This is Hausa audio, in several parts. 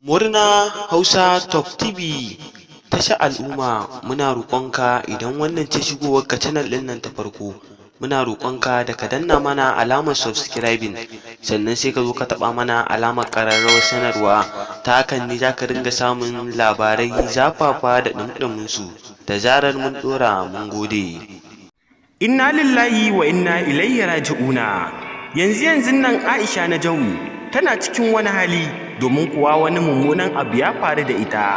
Murna Hausa Top TV tashar al'umma. Muna roƙonka, idan wannan ce shigowarka channel ɗin nan ta farko, muna roƙonka da ka danna mana alamar subscribing, sannan sai ka zo ka taɓa mana alamar ƙararrawar sanarwa. Ta hakan ne za ka ringa samun labarai zafafa da ɗumɗumin su da zarar mun ɗora. Mun gode. Inna lillahi wa inna ilaihi raji'una. Yanzu yanzun nan Aisha Najamu tana cikin wani hali, domin kuwa wani mummunan abu ya faru da ita.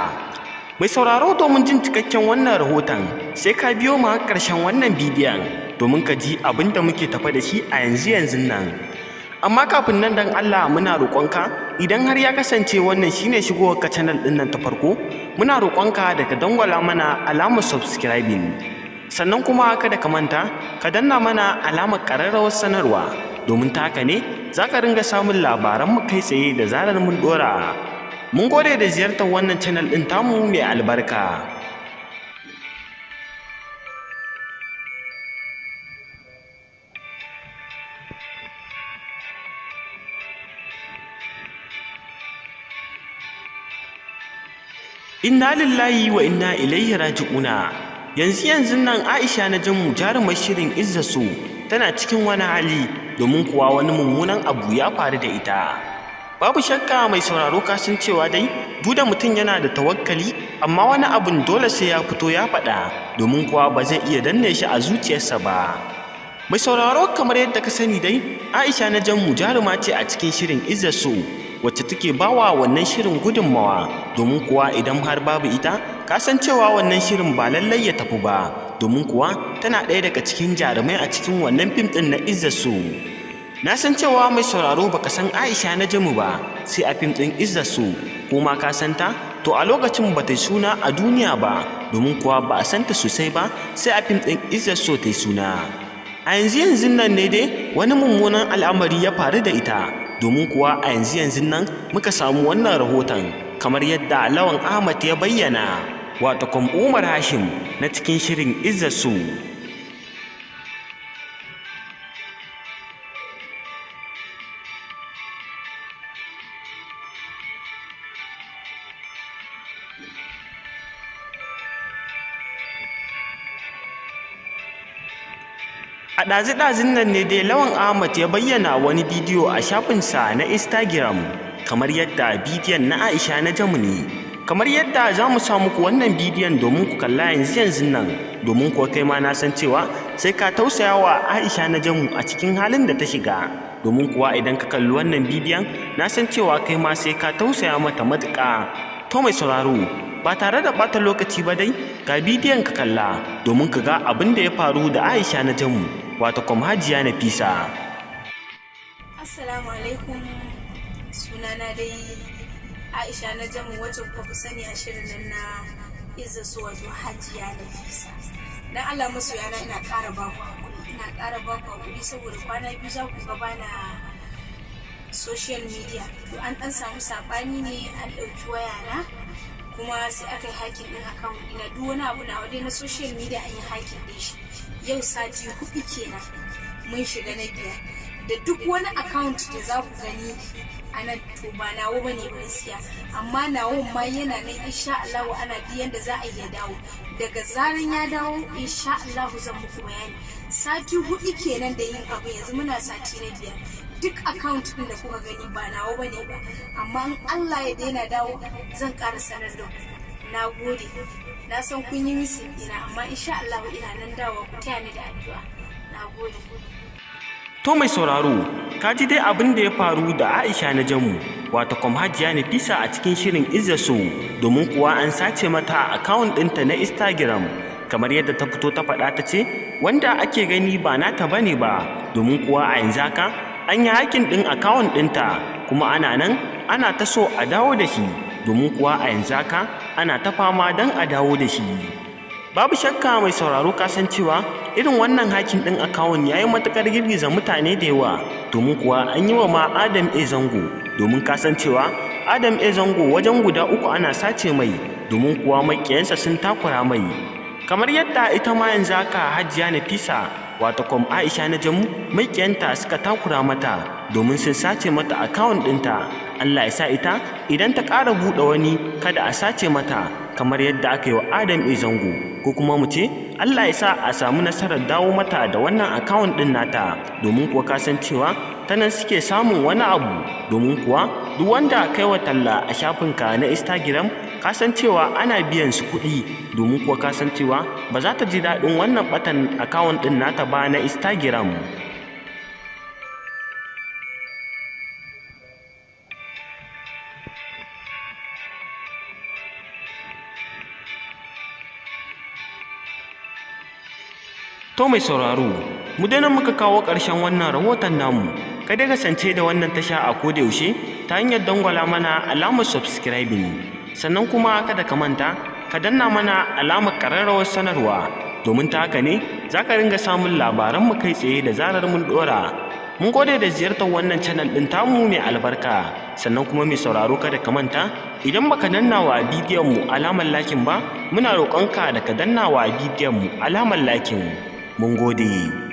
Mai sauraro, domin jin cikakken wannan rahoton, sai ka biyo mu har ƙarshen wannan bidiyon domin ka ji abin da muke tafe da shi a yanzu yanzun nan. Amma kafin nan, dan Allah muna roƙonka, idan har ya kasance wannan shine shigowar ka channel ɗin nan ta farko, muna roƙonka da ka dangwala mana alamar subscribing. Sannan kuma kada ka manta ka danna mana alamar ƙararrawar sanarwa, domin ta haka ne za ka ringa samun labaran mu kai tsaye da zarar mun ɗora. Mun gode da ziyartar wannan channel ɗin tamu mai albarka. Inna lillahi wa inna ilaihi raji'una. Yanzu yanzun nan Aisha Najamu, jarumar shirin Izza So, tana cikin wani hali, domin kuwa wani mummunan abu ya faru da ita. Babu shakka, mai sauraro, ka san cewa dai duk da mutum yana da tawakkali, amma wani abun dole sai ya fito ya faɗa, domin kuwa ba zai iya danne shi a zuciyarsa ba. Mai sauraro, kamar yadda ka sani dai, Aisha Najamu jaruma ce a cikin shirin Izza So, wacce take bawa wannan shirin gudunmawa, domin kuwa idan har babu ita, ka san cewa wannan shirin ba lallai ya tafi ba, domin kuwa tana ɗaya daga cikin jarumai a cikin wannan fim ɗin na Izza So. Na san cewa, mai sauraro, baka san Aisha Najamu ba sai a fim ɗin Izza So, ko ma ka san ta, to a lokacin ba ta yi suna a duniya ba, domin kuwa ba a san ta sosai ba sai a fim ɗin Izza So ta yi suna. A yanzu yanzun nan ne dai wani mummunan al'amari ya faru da ita, domin kuwa a yanzu yanzun nan muka samu wannan rahoton, kamar yadda Lawan Ahmad ya bayyana, wato kom Umar Hashim na cikin shirin Izza So. A ɗazu-ɗazun nan ne dai Lawan Ahmad ya bayyana wani bidiyo a shafinsa na Instagram, kamar yadda bidiyon na Aisha Najamu ne. Kamar yadda za mu sa muku wannan bidiyon domin ku kalla yanzu yanzun nan, domin kuwa kai ma na san cewa sai ka tausaya wa Aisha Najamu a cikin halin da ta shiga. Domin kuwa idan ka kalli wannan bidiyon, na san cewa kai ma sai ka tausaya mata matuƙa. To mai sauraro, ba tare da ɓata lokaci ba dai, ga bidiyon ka kalla domin ka ga abin da ya faru da Aisha Najamu, wato kwam Hajiya Nafisa. Assalamu alaikum. Sunana dai Aisha Najamu, wacce kuka fi sani a shirin nan na Izza So, wato Hajiya Nafisa. Dan Allah masoyana, ina ƙara ba ku hakuri, ina ƙara ba ku hakuri, saboda kwana biyu za ku ga bana social media. To an ɗan samu saɓani ne, an ɗauki wayana, kuma sai aka yi hacking ɗin account ina. Duk wani abu na dai na social media an yi hacking ɗin shi. Yau sati 4 kenan, mun shiga na biyar, da duk wani account da za ku gani a nan, to ba nawa bane ba gaskiya, amma nawa ma yana nan, insha Allah ana bi yanda za a iya dawo. Daga zaran ya dawo, insha Allah zan muku bayani. Sati 4 kenan da yin abu, yanzu muna sati na biyar. Duk account din da kuka gani ba nawa bane ba, amma in Allah ya daina dawo, zan ƙara sanar da ku. Na gode, na san kun yi missing ina, amma insha Allah ina nan dawo. Ku taya ni da addu'a. Na gode. To mai sauraro, ka ji dai abin da ya faru da Aisha Najamu, wato kwam Hajiya Nafisa a cikin shirin Izza So, domin kuwa an sace mata account ɗinta na Instagram, kamar yadda ta fito ta faɗa, ta ce wanda ake gani ba nata bane ba, domin kuwa a yanzu haka an yi hacking ɗin account ɗinta, kuma ana nan ana ta so a dawo da shi, domin kuwa a yanzu haka ana ta fama don a dawo da shi. Babu shakka, mai sauraro, ka san cewa irin wannan hacking ɗin account ya yi matuƙar girgiza mutane da yawa, domin kuwa an yi wa ma Adam A Zango, domin ka san cewa Adam A Zango wajen guda uku ana sace mai, domin kuwa maƙiyansa sun takura mai. Kamar yadda ita ma yanzu haka Hajiya Nafisa, wato kwam Aisha Najamu, maƙiyanta suka takura mata domin sun sace mata account ɗinta. Allah ya sa ita idan ta ƙara buɗe wani kada a sace mata kamar yadda aka yi wa Adam A Zango, ko kuma mu ce Allah ya sa a samu nasarar dawo mata da wannan akawun ɗin nata, domin kuwa ka san cewa ta nan suke samun wani abu, domin kuwa duk wanda kai wa talla a shafinka na Instagram ka san cewa ana biyan su kuɗi, domin kuwa ka san cewa ba za ta ji daɗin wannan ɓatan akawun ɗin nata ba na Instagram. To mai sauraro, mu dai nan muka kawo ƙarshen wannan rahoton namu. Kada kasance da wannan tasha a koda yaushe ta hanyar dangwala mana alamar subscribing. Sannan kuma kada ka manta, ka danna mana alamar ƙararrawar sanarwa, domin ta haka ne za ka ringa samun labaranmu kai tsaye da zarar mun ɗora. Mun gode da ziyartar wannan channel ɗin tamu mai albarka. Sannan kuma mai sauraro, kada ka manta, idan baka danna wa bidiyon mu alamar liking ba, muna roƙonka da ka danna wa bidiyon mu alamar liking. Mun gode.